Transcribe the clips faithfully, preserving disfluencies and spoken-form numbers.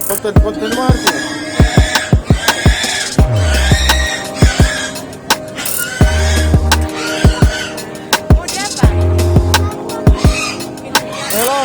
Konten-konten warga. Hello.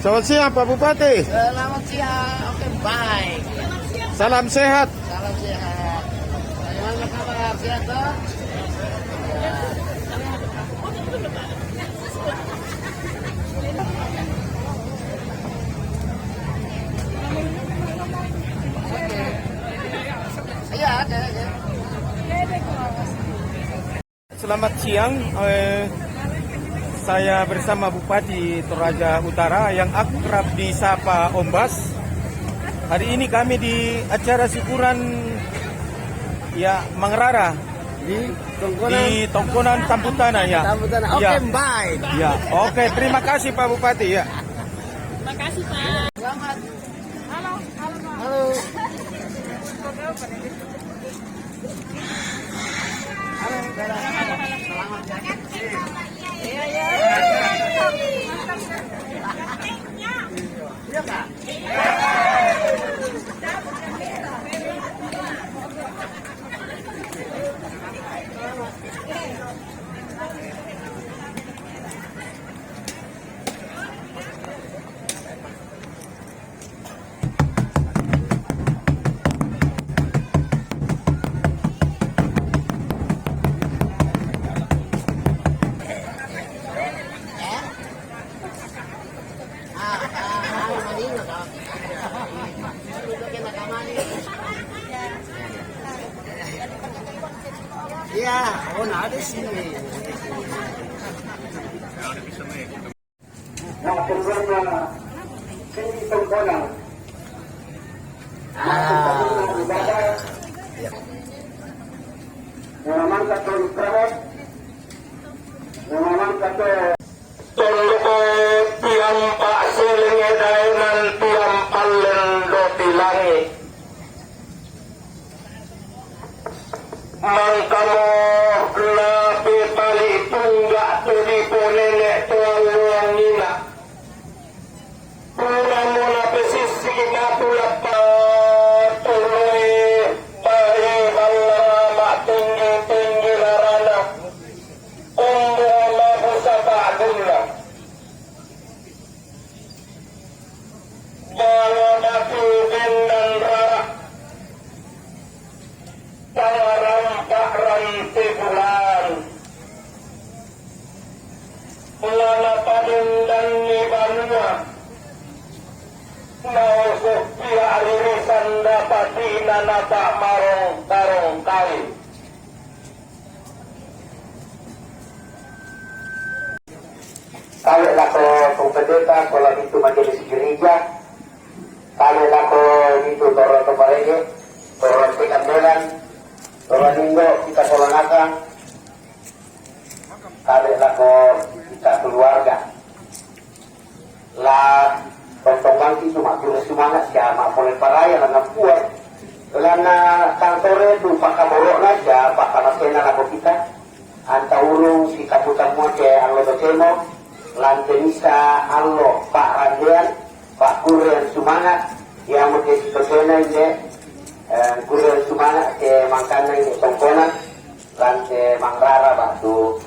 Selamat siang, Pak Bupati. Selamat siang. Oke, baik. Salam sehat. Salam sehat. Bagaimana kabar? Sehat, toh? Iya, ada, ada. Selamat siang, eh, saya bersama Bupati Toraja Utara yang akrab disapa Ombas. Hari ini kami di acara syukuran, ya, Mangrara di Tongkonan, di Tongkonan Tambutana, ya. Tambutana. Oke, ya. Baik. Ya, oke, terima kasih, Pak Bupati, ya. Terima kasih, Pak. Selamat. Halo, halo, Pak. Halo. Iya, oh, nah, ada sini. Nah, kemudian, sini Tongkonan. Ah. Iya. Memang kata Israel, memang kata Toloko tiang Pak Selenge daenan tiang pallen do tilangi. Mangkamo nape pali tunggak to diponene to alloangina. Puramo napesissi matu lappa tuloe bae balla matinggi-tinggi rarana. Kumbu mabusa pa'gunna. Balo matu bendan rara. Tamarampa' rampe bulan. Lana padendanni banua. Naoso'pia' ririsan dapati nanapa marongka-rongkai. Tabe' lako to pendeta, ko la bintu majelis gereja, tabe' lako bintu torro to parege, torro to kandelan, torro linggo kita polanaka, tabe' lako kita keluarga. La tontongangki tu makkuro sumanga' sia mappole paraya lanna Puang. Lanna tantore tu pakkaboro'na sia pakkamaseanna lako kita. Anta urung sitammu-tammu te allo docemo, lante misa allo pa'randean, pakkurrean sumanga', iamo te sitosena inde, eh, kurrean sumanga' te mangkanna inde tongkona, lante mangrara batu